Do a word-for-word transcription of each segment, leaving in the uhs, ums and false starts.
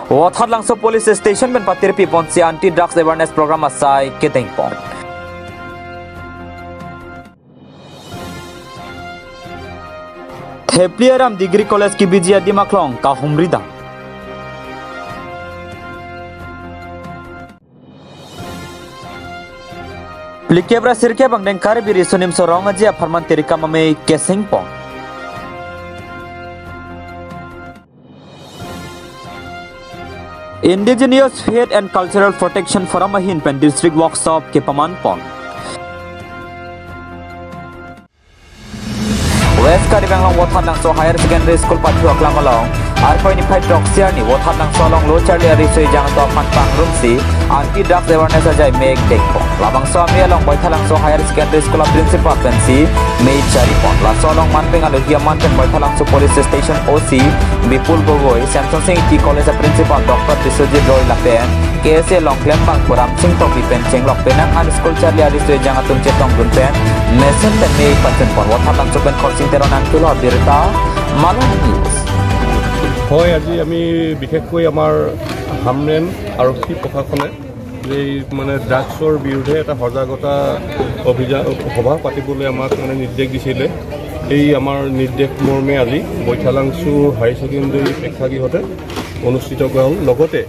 Vothatlangso Police Station pen patirpi ponsi anti drugs awareness program asai kedeng pon. Thepli Aram Degree College kebiji adim aklong kahumri dam. Phlikep ra sirkep angdeng Karbi Riso Nimso Rong Aje apharman tirikam amei keseng pon. Indigenous Faith and Cultural Protection Forum ahin pen district workshop kepaman pon. West Karbi Anglong Vothatlangso Higher Secondary School pathu aklam along arpoi niphai throksi arni Vothatlangso along lo charli ariso ejang atum aphan pangrumsi anti drugs awareness ajai mek deng pon. Labangso amei along Boithalangso Higher Secondary School a principal pensi mei chari pon. Laso along manpeng alohi aman pen Boithalangso Police Station O C Bipul Gogoi, Samson Sing Ingti College a principal Doctor Biswajit Roy lapen K S A along klembang Puram Sing Tokbi pen chenglok penang an school charli ariso ejang atum chetongdun pen mesen pen mei pachun pon. Vothatlangso pen Khorsing Teron Angkilo birta, Malong News. হয়, আজি আমি বিশেষকৈ আমাৰ হামৰেণ আৰক্ষী প্ৰশাসনে এই মানে ড্ৰাগছৰ বিৰুদ্ধে এটা সজাগতা অভিযান সভা পাতিবলৈ আমাক মানে নিৰ্দেশ দিছিলে। এই আমাৰ নিৰ্দেশ মৰ্মে আজি বৈঠালাংচু হাই ছেকেণ্ডেৰী প্ৰেক্ষাগৃহতে অনুষ্ঠিত কৰা হ'ল। লগতে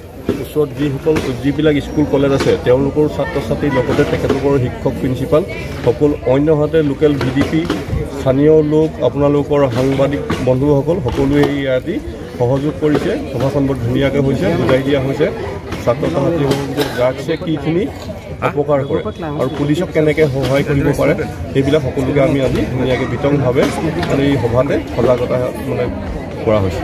ওচৰত যিসকল যিবিলাক স্কুল কলেজ আছে তেওঁলোকৰ ছাত্ৰ ছাত্ৰীৰ লগতে তেখেতলোকৰ শিক্ষক প্ৰিন্সিপাল সকলো অন্য হাতে লোকেল ভি ডি পি স্থানীয় লোক আপোনালোকৰ সাংবাদিক বন্ধুসকল সকলোৱে এই আজি সহযোগ কৰিছে। সভাখন বৰ ধুনীয়াকৈ হৈছে, বুজাই দিয়া হৈছে ছাত্ৰ ছাত্ৰীসকলক যে ড্ৰাগছে কিখিনি অপকাৰ কৰে আৰু পুলিচক কেনেকৈ সহায় কৰিব পাৰে, সেইবিলাক সকলোকে আমি আজি ধুনীয়াকৈ বিতংভাৱে মানে এই সভাতে সজাগতা মানে কৰা হৈছে।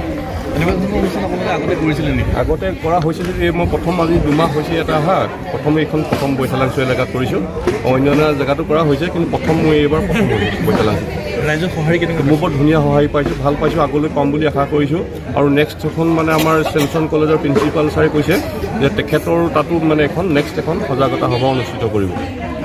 এনেকুৱা ধৰণৰ অনুষ্ঠান আপোনালোকে আগতে কৰিছিলে নেকি? আগতে কৰা হৈছিল যদিও এই মই প্ৰথম আজি দুমাহ হৈছে ইয়াতে অহা, প্ৰথম এইখন প্ৰথম বৈঠালাংচু এলেকাত কৰিছোঁ। অন্যান্য জেগাতো কৰা হৈছে, কিন্তু প্ৰথম মই এইবাৰ প্ৰথম হৈছোঁ বৈঠালাংচু। ৰাইজৰ সঁহাৰি কেনেকুৱা? মোৰ বৰ ধুনীয়া সঁহাৰি পাইছোঁ, ভাল পাইছোঁ, আগলৈ পাম বুলি আশা কৰিছোঁ। আৰু নেক্সট এখন মানে আমাৰ চেমচন কলেজৰ প্ৰিন্সিপাল ছাৰে কৈছে যে তেখেতৰ তাতো মানে এখন নেক্সট এখন সজাগতা সভা অনুষ্ঠিত কৰিব।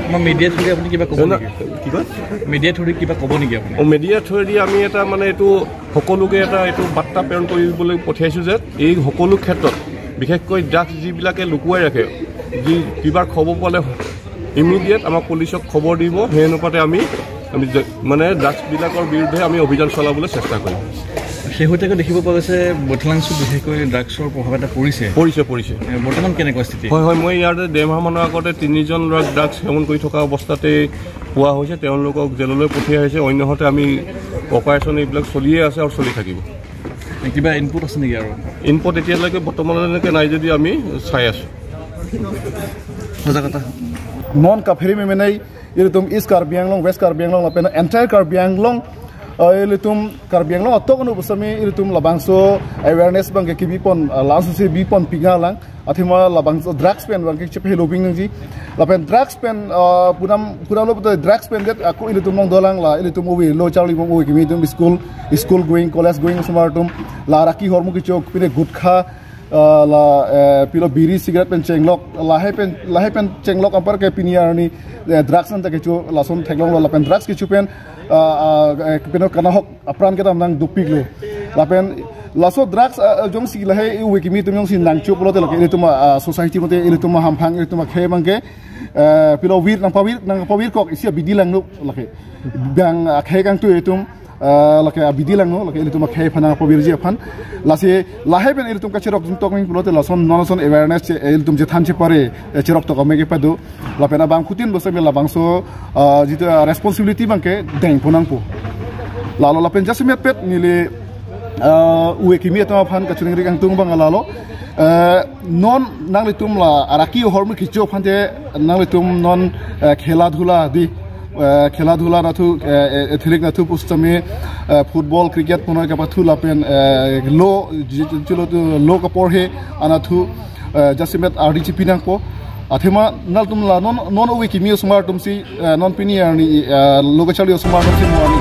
আমাৰ মিডিয়া থ্ৰুৰে আপুনি কিবা ক'ব না, নেকি? কি কয়? মিডিয়া থ্ৰুৰে কিবা ক'ব নেকি আপুনি? অ, মিডিয়া থ্ৰুৱেদি আমি এটা মানে এইটো সকলোকে এটা এইটো বাৰ্তা প্ৰেৰণ কৰিবলৈ পঠিয়াইছোঁ যে এই সকলো ক্ষেত্ৰত বিশেষকৈ ড্ৰাগছ যিবিলাকে লুকুৱাই ৰাখে, যি কিবা খবৰ পালে ইমিডিয়েট আমাক পুলিচক খবৰ দিব। সেই অনুপাতে আমি, আমি যে, মানে ড্ৰাগছবিলাকৰ বিৰুদ্ধে আমি অভিযান চলাবলৈ চেষ্টা কৰিম। শেহতীয়াকৈ দেখিব পোৱা গৈছে বৈঠালাংচুত বিশেষকৈ ড্ৰাগছৰ প্ৰভাৱ এটা পৰিছে। পৰিছে, পৰিছে। এ, বৰ্তমান কেনেকুৱা স্থিতি? হয়, হয়, মই ইয়াতে ডেৰ মাহমানৰ আগতে তিনিজন ল'ৰাক ড্ৰাগছ সেৱন কৰি থকা অৱস্থাতে পোৱা হৈছে, তেওঁলোকক জেললৈ পঠিওৱা হৈছে। অন্যহাতে আমি অপাৰেশ্যন এইবিলাক চলিয়ে আছে আৰু চলি থাকিব। এ, কিবা ইনপুট আছে নেকি আৰু? ইনপুট এতিয়ালৈকে বৰ্তমানলৈকে নাই যদিও আমি চাই আছোঁ। সজাগতা। Non kaphere memenei ilitum East Karbi Anglong, West Karbi Anglong lapen entire Karbi Anglong, uh, ilitum Karbi Anglong atok anu pusami ilitum labangso awareness abangke kebi pon, uh, laso si bi pon pinga lang. Athema labangso drugs pen abangke chepe heloping nangji. Lapen drugs pen, uh, punam punam lo puto drugs pen det ako ilitum nong dolang la ilitum ove lo charli bom ove kimi tum school, school going, college going osomar atum la araki ahormu kecho pine gutkha, ah, la, eh, pilo biri cigarette pen chenglok, lahai pen, lahai pen chenglok anparke pini arni, eh, drugs anta kecho lason theklonglo lapen drugs kecho pen, ah, ah, eh, pino kanahok apran kedam nang dopiklo. Lapen laso drugs, ah, ah, jongsi lahai ove kimi tum jongsi nangcho pulote lake ilitum, ah, society mate ilitum hamphang ilitum akhei abangke, eh, pilo vir nangpavir nangpavir kok isi abidi langlo lake. Bang akhei kangtui ilitum, ah, lake abidi langlo, lake ilitum akhei aphan nangpavirji aphan. Lasi lahai pen ilitum kacherok jun tokming pulote lason non lason awareness che, eh, ilitum chethan chepare, eh, cherok tok amei kepado. Lapen abangphutin bosai me labangso, ah, jitu, ah, responsibility abangke deng ponangpo. Lalo lapen jasemet pet neli, ah, ove kimi atum aphan kachiningri kangtung abang lalo. Eh, non nanglitum la araki ahormu kecho aphante nanglitum non, eh, khela dhula di, eh, khela dhula nathu, eh, eh, athletic nathu pusitame, eh, football, cricket punoi kapathu lapen, eh, lo, ji-, ji-, chilo tu lo kaporhe anathu, eh, jasemet ardi chipi nangpo. Athema nanglitum la non, non ove kimi osomar atumsi, eh, non pini arni, eh, lo kacharli osomar atumsi mo arni.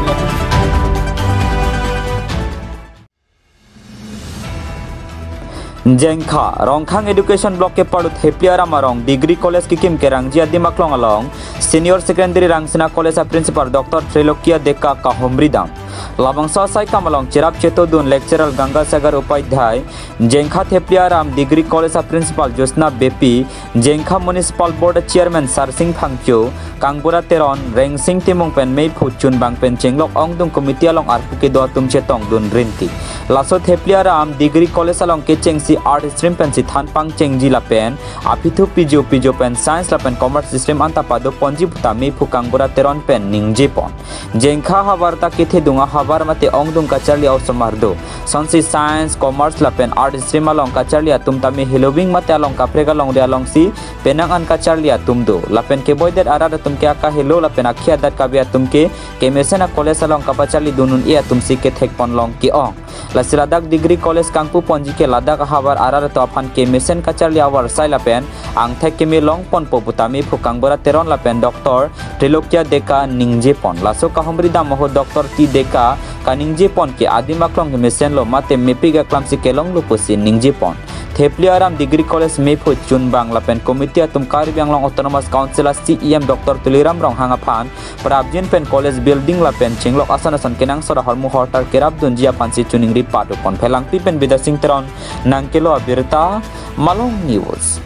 Jengkha, Rongkhang Education Block keparlut Hepli Aram arong Degree College kekim kerangji adim aklong along, Senior Secondary Rangsina College a Principal Doctor Trilokia Deka kahumri dam. Labangso asaikam along cherap chetodun Lecturer Gangasagar Upadhyay, Jengkha Thepliaram Degree College a Principal Jyotsna Beypi, Jengkha Municipal Board a Chairman Sarsing Phangcho, Kangbura Teron, Rengsing Timung pen meiphu chunbang pen chenglok ongdung committee along arpu kedo atum chetongdun rinti. Laso Thepliaram Degree College along kechengsi Art Stream pensi than pangchengji lapen aphi thu pijo pijo pen Science lapen Commerce Stream anta padoponji puta meiphu Kangbura Teron pen ningjepon. Jengkha ahavar ta kethedung ahavar mate ongdung kacharli a-osomar do. Sonsi Science, Commerce lapen Art Stream along kacharli atum tame heloving mate along kaprek alongri alongsi penang an kacharli atum do. Lapen keboidet arat atum ke akahelo lapen akhei adat kave atum ke kemesen a-college along kapacharlidun un-e atumsi kethekponlong ke-ong. Lasi ladak Degree College kangpuponji ke ladak ahavar arat atum aphan kemesen kacharli avarsai lapen angthek keme longponpo puta meiphu Kangbura Teron lapen Doctor Trilokia Deka ningjepon. Laso kahumri dam ahut Doctor T Deka kaningjepon ke adim aklong kemesenlo mate mepik aklamsi kelonglo pusi ningjepon. Thepliaram Degree College meiphu chunbang lapen committee atum Karbi Anglong Autonomous Council a C E M Doctor Tuliram Ronghang aphan prapjin pen college building lapen chenglok ason ason kenangsot ahormu hortar kerapdunji aphansi choningri padopon. Phelangpi pen Bidya Sing Teron nangkelo abirta, Malong News.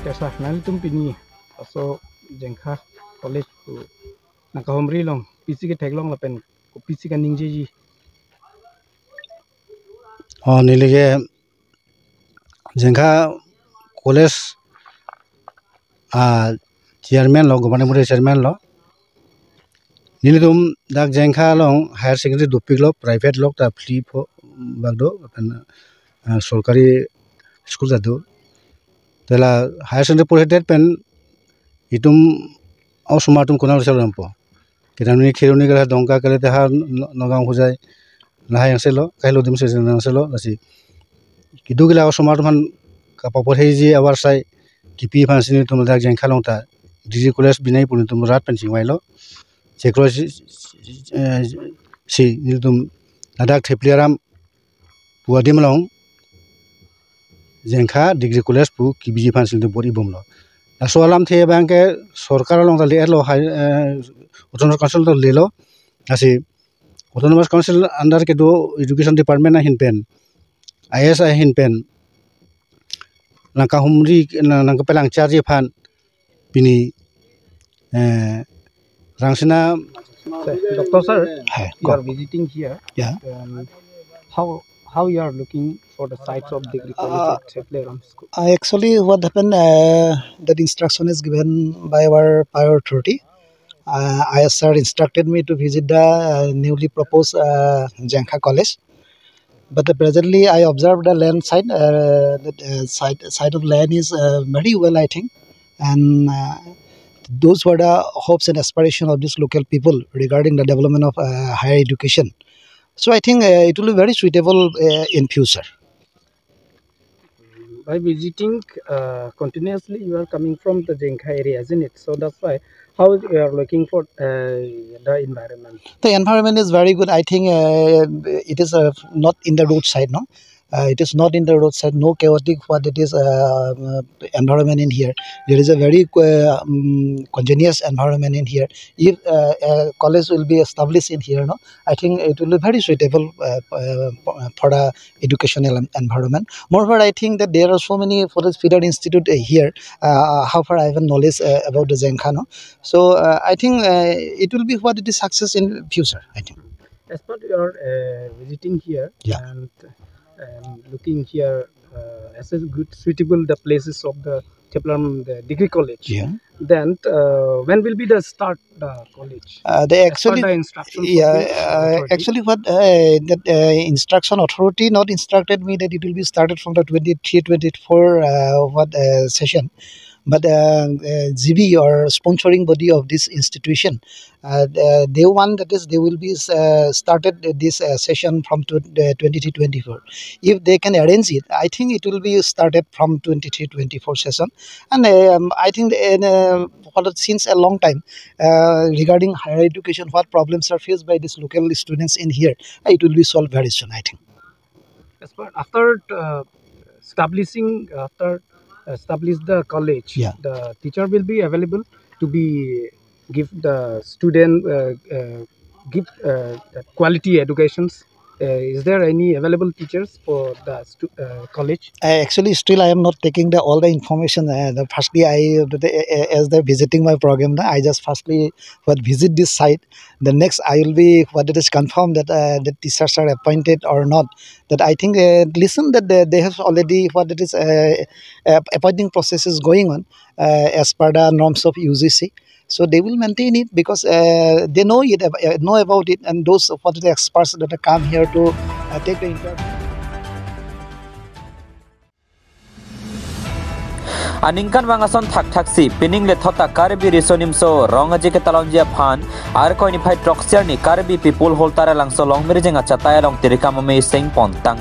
Kesa nangtum pini aso Jengkha College pu nangkahumri long pisi ketheklong lapen kopisi kaningjeji. Oh, neli ke Jengkha College a Chairman lo, Governing Body Chairman lo. Nelitum dak Jengkha along higher secondary dopiklo, private lo ta phli pho bak do, lapen, ah, sorkari school ta do. Te la higher secondary porhidet pen itum osomar atum konat lo selampo. Kedamni Kheroni kali, Dongka kali, te ha No-, Nagaon Hojai, lahai angselo, kahelo adim se angselo, lasi kedo kila osomar atum aphan kapaporheji avarsai kipi aphansi nelitum ladak Jengkha along ta Degree College binai pu nelitum rat pen chingvailo. Cheklo si, eh, si nelitum ladak Thepliaram pu adim along Jengkha Degree College pu kibiji aphansi nelitum bor-ibomlo. Laso alamthe abang ke sorkar along ta le-etlo, hai, eh, Autonomous Council ta lelo. Lasi Autonomous Council under kedo Education Department ahin pen, I A S ahin pen nangkahumri, nang, nangkepelang charji aphan pini, eh, Rangsina. Sir, Doctor Sir, hi, you are visiting here. Yeah. Um, how, how you are looking for the sites of Degree College Uh, at Thepliaram School? Uh, actually, what happened, uh, that instruction is given by our higher authority. Uh, I S sir instructed me to visit the, uh, newly proposed, uh, Jengkha College. But the presently, I observed the land side, uh, the, uh, side, side of land is, uh, very well, I think. And, uh, those were the hopes and aspiration of these local people regarding the development of, uh, higher education. So I think, uh, it will be very suitable, uh, in future. By visiting, uh, continuously, you are coming from the Jengkha area, isn't it? So that's why, how you are looking for, uh, the environment? The environment is very good. I think, uh, it is, uh, not in the roadside, no? Uh, it is not in the roadside, no chaotic what it is, uh, uh, environment in here. There is a very, uh, um, congenious environment in here. If, uh, a college will be established in here, no, I think it will be very suitable, uh, uh, for the educational en-, environment. Moreover, I think that there are so many forest feeder institute, uh, here. Uh, how far I have a knowledge, uh, about the Jengkha, no? So, uh, I think, uh, it will be what it is success in future, I think. As per your, uh, visiting here, yeah, and, um, looking here, uh, as a good suitable the places of the Thepliaram, the degree college. Yeah. Then, uh, when will be the start the college? Uh, they As per actually, the instruction from yeah, which uh, authority? Actually what, uh, that, uh, instruction authority not instructed me that it will be started from the twenty-three twenty-four, uh, what, uh, session. But, uh, uh, G B or sponsoring body of this institution, uh, uh, they want that is they will be, uh, started this, uh, session from tw-, uh, twenty-three twenty-four. If they can arrange it, I think it will be started from twenty-three twenty-four session. And, um, I think in, uh, for the, since a long time, uh, regarding higher education, what problems are faced by these local students in here, it will be solved very soon, I think. As per, after, uh, establishing, after establish the college, yeah, the teacher will be available to be give the student, uh, uh, give, uh, the quality educations? Uh, is there any available teachers for the stu-, uh, college? Uh, actually, still I am not taking the all the information. Uh, the firstly, I, the, uh, as the visiting my program, na, I just firstly what visit this site. The next, I will be what it is confirmed that, uh, the teachers are appointed or not. That I think, uh, listen that they, they have already what it is, uh, uh, appointing process is going on, uh, as per the norms of U G C. So they will maintain it because, uh, they know it, uh, know about it, and those what the experts that come here to, uh, take the interview. Aningkanvang ason thakthaksi pining lethot ta Karbi Riso Nimso Rong Aje ketalonji aphan Arkoi niphai throksi arni Karbi People Hall Taralangso Longmirjeng achatai along tirikam amei sengpon tang.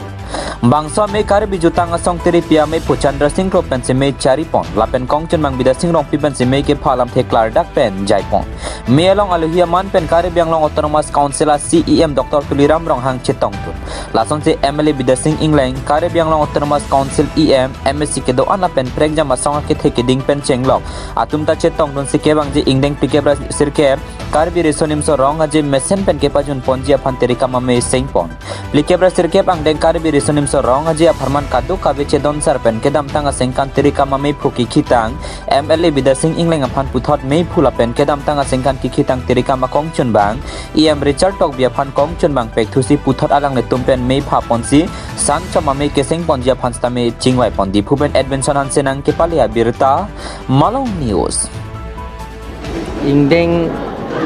Bangso amei Karbi Jutang Asong Tiripi ameiphu Chandra Sing Kro pensi mei charipon, lapen kongchunbang Bidya Sing Rongpi pensi mei kepha alamthe klardak pen jaipon. Mei along alohi aman pen Karbi Anglong Autonomous Council a C E M Doctor Tuliram Ronghang chetongdun. Lasonsi M L A Bidya Sing Engleng, Karbi Anglong Autonomous Council E M, M A C kedo-an lapen prekjam asong akethe keding pen chenglok atum ta chetongdunsi kevangji ingdeng phlikep ra sirkep Karbi Riso Nimso Rong Aje mesen pen kepajunponji aphan tirikam amei sengpon. Phlikep ra sirkep angdeng Karbi Riso Nimso Rong Aje apharman kadokave chedonsar pen kedamtang aningkan tirikam ameiphu kekhitang M L A Bidya Sing Engleng aphan puthot meiphu lapen kedamtang aningkan kekhitang tirikam akongchunbang E M Richard Tokbi aphan kongchunbang pekthusi puthot alanglitum pen meiphaponsi sanchom amei kesengponji aphan sitame chingvaipondi. Phupen Edwinson Hanse nangkepale abirta, Malong News. Ingdeng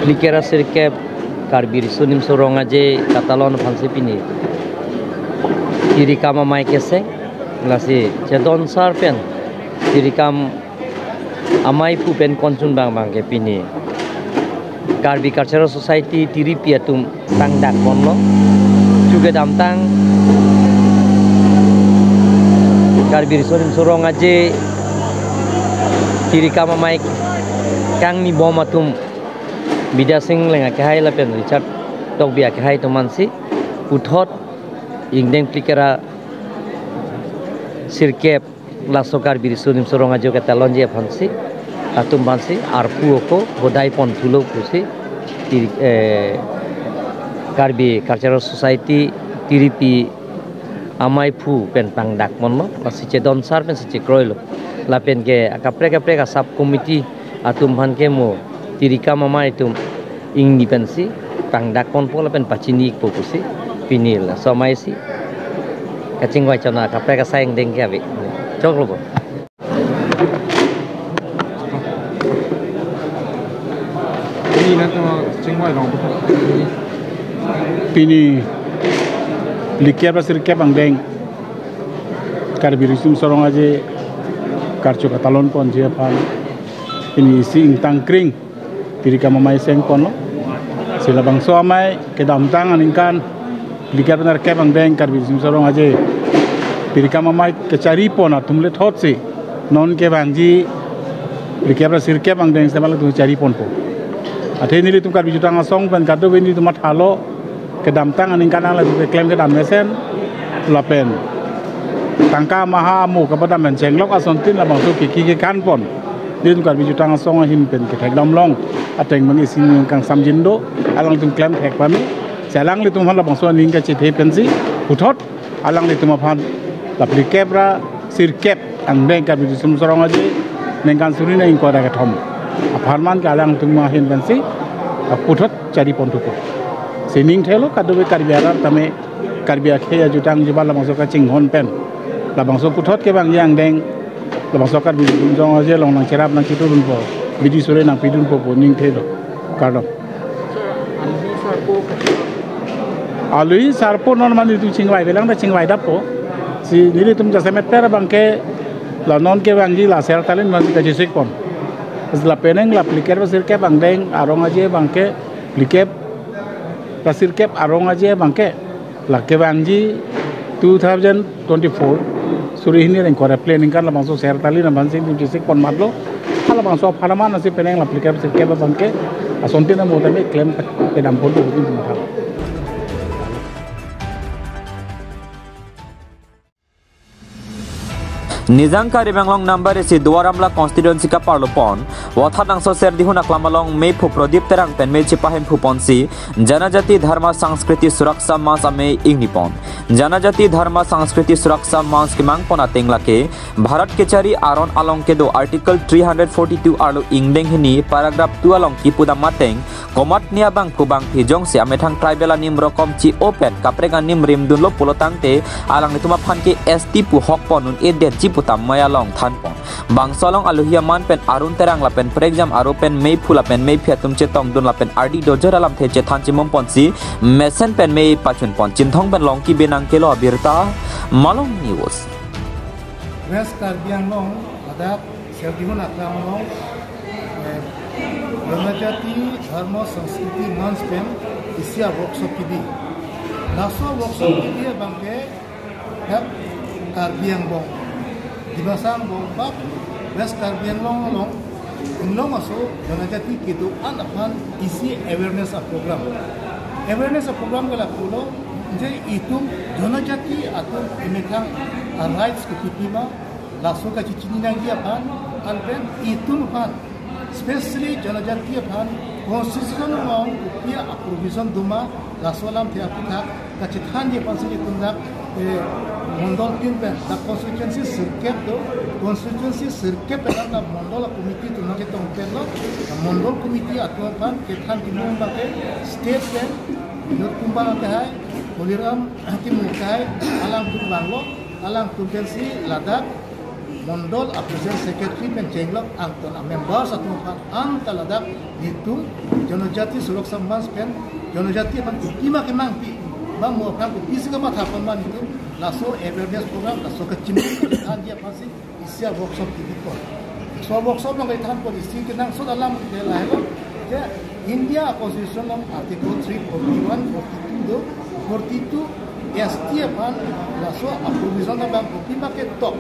phlikep ra sirkep Karbi Riso Nimso Rong Aje katalon aphansi pini tirikam amei keseng, lasi chedonsar pen tirikam ameiphu pen kongchunbang abangke pini Karbi Cultural Society Tiripi atum tangdakponlo. Chu kedamtang Karbi Riso Nimso Rong Aje tirikam amei kangnibom atum Bidya Sing Engleng akehai lapen Richard Tokbi akehai atum ansi puthot ingdeng phlikep ra sirkep laso Karbi Riso Nimso Rong Aje ketalonji aphansi atum aphansi arpu ako bodai ponthulo pusi Tiri-, eh, Karbi Cultural Society Tiripi ameiphu pen tangdakponlo, lasi chedonsar pensi chekroilo. Lapen ke akaprek kaprek a sub committee atum aphan ke mo tirikam amei atum ingni pensi tangdakponpo lapen pachini-ikpo pusi pini laso amei si kachingvai chona kaprek asai angdeng ke ave. Choklo bo. Pini na to chingvai long. Pini phlikep ra sirkep angdeng Karbi Riso Nimso Rong Aje karcho katalonponji aphan pini isi ingtang kring tirikam amei sengponlo. Si labangso amei kedamtang aningkan phlikep ra nerkep angdeng Karbi Riso Nimso Rong Aje tirikam amei kecharipon atum lethotsi non kevangji phlikep ra sirkep angdeng semal atum chariponpo. Athe nelitum Karbi Jutang Asong pen kadokave nelitum mathalo kedamtang aningkan alangtum keklem kedam mesen lapen tangka maha amo kapadam pen chenglok asontin labangso kekhi kekanpon nelitum Karbi Jutang Asong ahin pen kethekdam long ateng abang isi ning kangsamjin do, alangtum klemthek pame. Si alanglitum aphan labangso aning kachethe pensi puthot alanglitum aphan la phlikep ra sirkep angdeng Karbi Riso Nimso Rong Aje ningkan suri hini ingkoi ra kethom apharman ke alangtum ahin pensi puthot chariponthupo. Si ningthelo kadokave Karbi arat tame Karbi akhei ajutang jubat labangso kachinghon pen labangso puthot kevangji angdeng labangso Karbi Riso Nimso Rong Aje along nangcherap nangchitudunpo, bidi sore nangpidunpo pu ningthelo. Kardom. Alohi sarpo non mane nelitum chingvai avelang ta chingvai dappo. Si nelitum jasemet per abangke la non kevangji la Ser Talin mane kachesikpon. La penang la phlikep ra sirkep angdeng arong aje abangke phlikep ra sirkep arong aje abangke la kevangji two thousand twenty-four suri hini ingkoi ra phli aningkan labangso Ser Talin aphansi nelitum chesikpon matlo. Halabangso apharman asi penang la phlikep ra sirkep abangke asontin amo tame klem kedamponpo pusi nelitum mathalo. Nijang Karbi Anglong number isi Duar Amla constituency kaparlo pon Vothatlangso Serdihun aklam along meiphu Prodip Terang pen mei chepahemphu ponsi Janajati Dharma Sanskriti Suraksha Manch amei ingni pon. Janajati Dharma Sanskriti Suraksha Manch kemang pon ateng lake Bharat kechari aron along kedo Article three hundred forty-two arlo ingdeng hini paragraph two along kipudam ateng komatne abangphu bangphi jongsi amethang tribal anim rokom chi-o pen kaprek anim rimdunlo pulo tangte alanglitum aphan ke S T pu hok pon un-edetji pu ta mei along than pon. Bangso along alohi aman pen Arun Terang lapen prekjam aro pen meiphu lapen meiphi atum chetongdun lapen ardi dojor alamthe chethan chimum ponsi mesen pen mei pachun pon. Chinthong pen Longki Benang kelo abirta, Malong News. West Karbi Anglong ladak Serdihun aklam along, eh, Janajati Dharma Sanskriti Manch pen isi a-workshop kebi. Laso workshop kebi abangke hep Karbi Anglong, Dimasa Anglong bak West Karbi Anglong along, Anglong aso Janajati kedo-an aphan isi awareness a-program. Awareness a-program ke lapulo, je itum Janajati atum emethang a-rights kepi pima, laso kachechini nangji aphan, anpen itum aphan, especially Janajati aphan, constitution along kopi a-provision doma, laso alamthe aputhak kachethanji aphansi itum dak, eh, mondol tin pen, dak constituency sirkep do, constituency sirkep pen dak mondol a-committee atum nangchetong pen lo, mondol committee atum aphan kethan kemung abangke state pen, Binod Kumbang akehai, Holiram Timung akehai, alangtum vanglo, alangtum pensi ladak mondol a-president secretary pen chenglok angton a-members atum aphan anta ladak nelitum Janajati Suraksha Manch pen Janajati aphan kopi ma kemangpi, bang mo aphan kopisi kamatha pon ma nelitum laso awareness program, laso kachimung thanji aphansi isi a-workshop kebi pon. So workshop along kethan pon isi kenangsot alam ke lahelo, je India Constitution along Article three forty-one, forty-two do, forty-two S T aphan laso a-provision abang kopi ma ketok.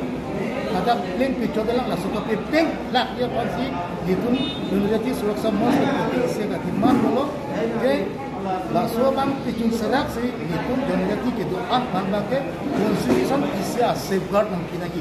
Hadak pleng pechot alang laso kapepeng lakji aphansi nelitum Janajati Suraksha Manch pen isi ka-demand dolo, je laso abang pechun seraksi nelitum Janajati kedo-an aphan abangke constitution isi a-safeguard nangpi nangji.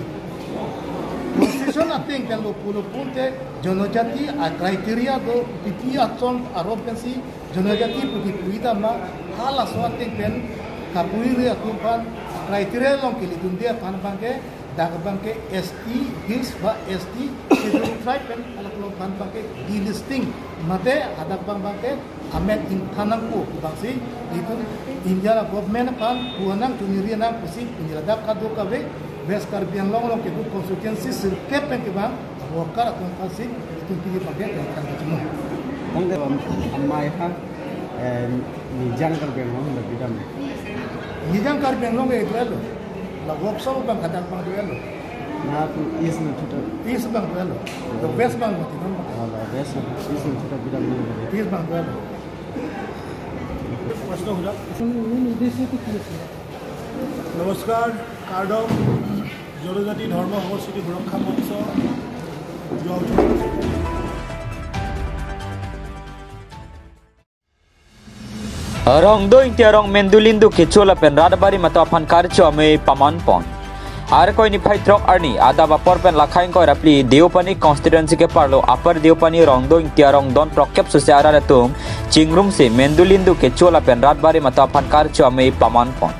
Constitution ateng pen lo pulo pulote Janajati a-criteria do, P P achon arop pensi Janajati pu kipu-i tama, halaso ateng pen kapu-i re atum aphan criteria along kelidunde aphan abangke, dak abangke S T Hills ba S T Scheduled Tribe pen halatum aphan abangke delisting mate hadak abang abangke amen ingthan nangpo pu abangsi itum India government aphan pu anang chuniri nang pusi pini ladak kadokave West Karbi Anglong along kedo constituency sirkep pen kevang worker atum aphansi itum pini abangke ingthan kachimung. Tangte am-, amei ha, eh, Nijang Karbi Anglong la bidam. Nijang Karbi Anglong ke duelo. La workshop abang hadak abang duelo. Na tu East nangthuta. East abang duelo. The West abang mati non. Ah, la West, East nangthuta bidam nang. East abang duelo. প্ৰশ্ন সোধা। নমস্কাৰ, কাৰ্ডম জনজাতি ধৰ্ম সংস্কৃতি সুৰক্ষা মঞ্চ, যোৱা উঠি Rongdo Ingti arong Mendulindu kecho lapen rat barim atum aphan karcho amei paman pon. Arkoi niphai throk arni adap apor pen lakhai ingkoi ra phli Deopani constituency keparlo Upper Deopani Rongdo Ingti arong don throkkep susi arat atum chingrumsi Mendulindu kecho lapen rat barim atum aphan karcho amei paman pon.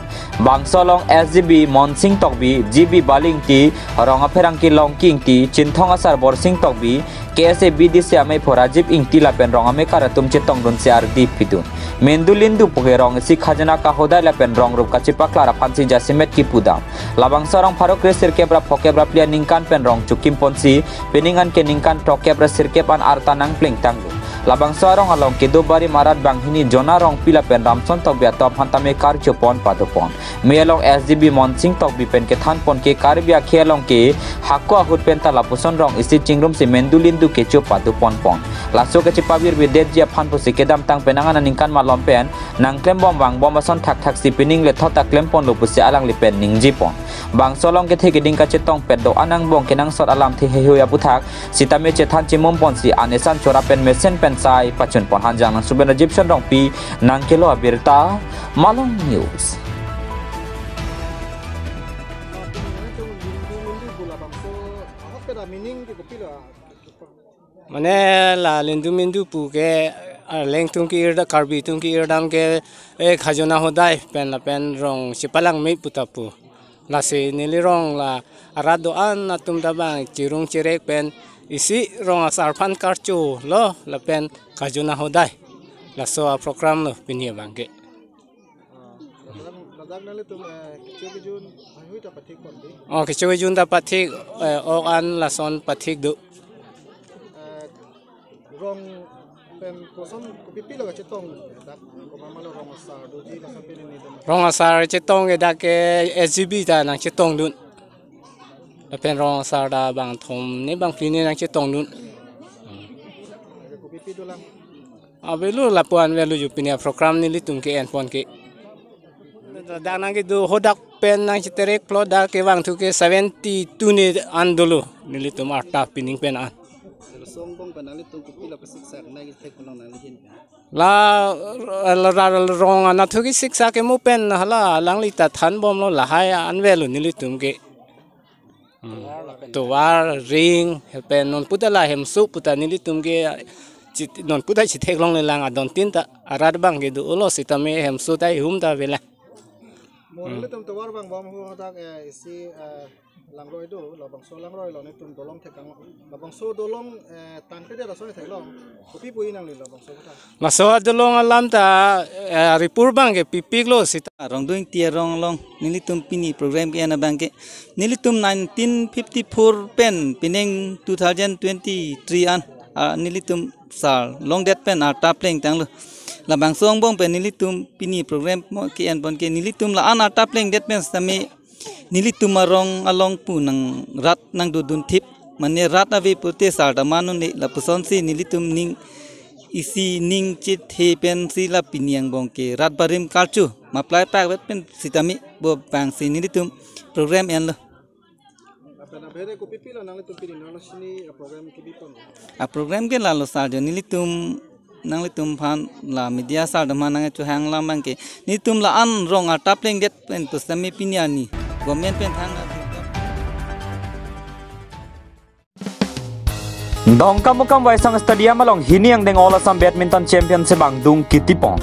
Bangso along S G B Monsing Tokbi, G B Baling Ingti, rong apherangke Longki Ingti, Chinthong asar Borsing Tokbi, K S A B D C ameiphu Rajib Ingti lapen rong amekar atum chetongdunsi ardi pidun. Mendulindu puke rong isi khajana kahodai lapen rong rup kachepaklar aphansi jasemet kipudam. Labangso arong pharo kre sirkep ra phokep ra phli aningkan pen rong chukim ponsi, pining an ke ningkan throkkep ra sirkep an arta nangplengtanglo. Labangso arong along kedo barim arat banghini Jona Rongpi lapen Ramson Tokbi atum aphan tame karcho pon pado pon. Mei along S G B Monsing Tokbi pen kethan pon ke Karbi akhei along ke hako ahut pen ta lapuson rong isi chingrumsi Mendulindu kecho pado pon pon. Laso kechepavirvirdetji aphan pusi kedamtang penang an aningkan malom pen nangklembom vangbom ason thakthaksi pining lethot ta klemponlo pusi alangli pen ningje pon. Bangso along kethe keding kachetongpet do-an angbong kenangsot alamthe heihui aputhak sitame chethan chimum ponsi anesan chora pen mesen pen sai pachun pon. Hanjangnang Suben Rajib Son Rongpi nangkelo abirta, Malong News. Meaning ke kopilo, ah? Mane la Lendu Mendu pu ke, ah, Arleng atum ke-ir da, Karbi atum ke-ir dam ke, eh, Khajona Hodai pen lapen rong chepalangme pu ta pu. Lasi neli rong la arat do-an atum ta bang chirung chirek pen isi rong asar aphan karcho lo lapen Khajona Hodai. Laso a-program lo pini abang ke. Ah, ladak, ladak nanglitum, eh, kecho kejun haihui ta pathik pon di? Oh, kecho kejun ta pathik, eh, ok an lason pathik do. Eh, rong pen koson kopipilo kachetong dak, komat ma lo rong asar doji lason pini ni dum? Rong asar chetong ke dak ke S G B ta nangchetongdun. Lapen rong asar ta bang thom ne bang phli ne nangchetongdun. Kopipi dolang? Avelo lapu-an avelo, jo pini a-program nelitum ke-en pon ke. Dak nangkedo hadak pen nangcheterek plot dak kevangthu ke seventy-two ne an dolo nelitum arta pining pen an. Song bong pen nanglitum kopilo kesiksak nangkethek kolong nangli hin? La, la, la, la rong anatthu kesiksak ke mo pen hala alangli ta thanbomlo, lahai an avelo nelitum ke. Hmm. Tovar, ring, pen non puta la hemso puta nelitum ke chit-, non puta chitheklongle lang adon tin ta arat abang ke do-olo sitame hemso ta ihum ta avela. Mo Hmm. nelitum tovar vangbom hu hadak, eh, isi, eh, langroi do, labangso langroi lo nelitum dolong thekang, labangso dolong, eh, tangte dia lason theklong. Kopi pu-i nangli labangso kata? Laso dolong alam ta, eh, ripur abang ke pipiklo sita. Rongdung Ingti arong along nelitum pini program ke-en abang ke, nelitum nineteen fifty-four pen pining two thousand twenty-three an, ah, nelitum sar longdet pen arta plengtanglo. Labangso angbong pen nelitum pini program mo ke-en pon ke, nelitum la-an arta plengdet pen sitame nelitum arong along pu nang rat nangdodunthip. Mane rat ave pute sar ta man un-e, lapusonsi nelitum ning isi ning chethe pensi la pini angbong ke rat barim karcho. Maplai pakvet pen sitame bo abangsi nelitum program enlo. Lapen abhere kopipilo nanglitum pini nalo sini a-program kebi pon? A-program ke lalo sar jo, nelitum nanglitum aphan la media sar atum aphan nangchohang alam abang ke, nelitum la-an rong arta plengdet pen pusitame pini arni government pen thang. Dongkamukam Waisong Stadium along hini angdeng All Assam Badminton Championship angdeng ketipon.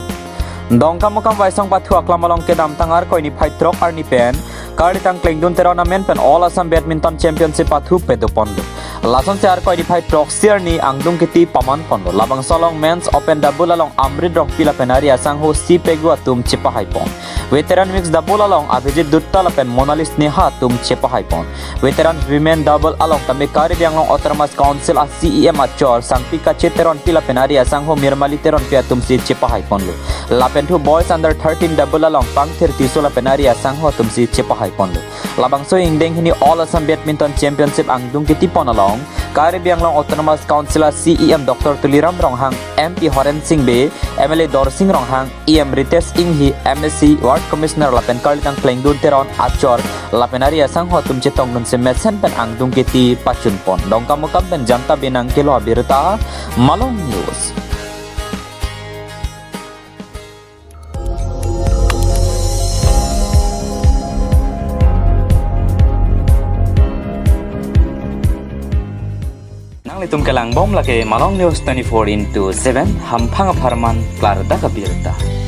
Dongkamukam Waisong pathu aklam along kedamtang Arkoi niphai throk arni pen Karlitang Klengdun Teron amen pen All Assam Badminton Championship pathu padoponlo. Lasonsi Arkoi niphai throksi arni angdeng keti pamanponlo. Labangso along Men's Open Double along Amrit Rongpi lapen ari asangho C Pegu atum chepahaipon. Veteran Mixed Double along Abhijit Dutta lapen Monali Sneha atum chepahaipon. Veteran Women Double along tame Karbi Anglong Autonomous Council a C E M achor Sangpi Kache Teronpi lapen ari asangho Mirmali Teronpi atumsi chepahaiponlo. Lapen thu Boys Under thirteen Double along Pangthir Tisso lapen ari asangho atumsi chepahaiponlo. Labangso ingdeng hini All Assam Badminton Championship angdeng ketipon along Karbi Anglong Autonomous Council a C E M Doctor Tuliram Ronghang, M P Horen Sing Bey, M L A Dorsing Ronghang, E M Ritesh Enghi, M A C, Ward Commissioner lapen Karlitang Klengdun Teron achor lapen ari asangho atum chetongdunsi mesen pen angdeng keti pachunpon. Dongkamukam pen Janta Binang kelo abirta, Malong News. Nanglitum kelangbom lake Malong News twenty-four into seven, hamphang apharman klardak abirta.